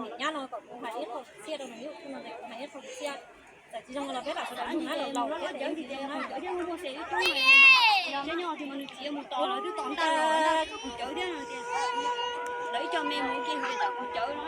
Niam nyab no kom kuv hais ib qho txiaj rau nws, ib qho no ces kuv hais ib qho txiaj. Txawm tsis zoo los peb lam sawv daws mloog na, laus laus peb tsis zoo na. Cov nyob mus tos lawv twb tos ntag los kuv cawv thiab no tias lawv ib co me mus kiag hais tias kuv cawv no.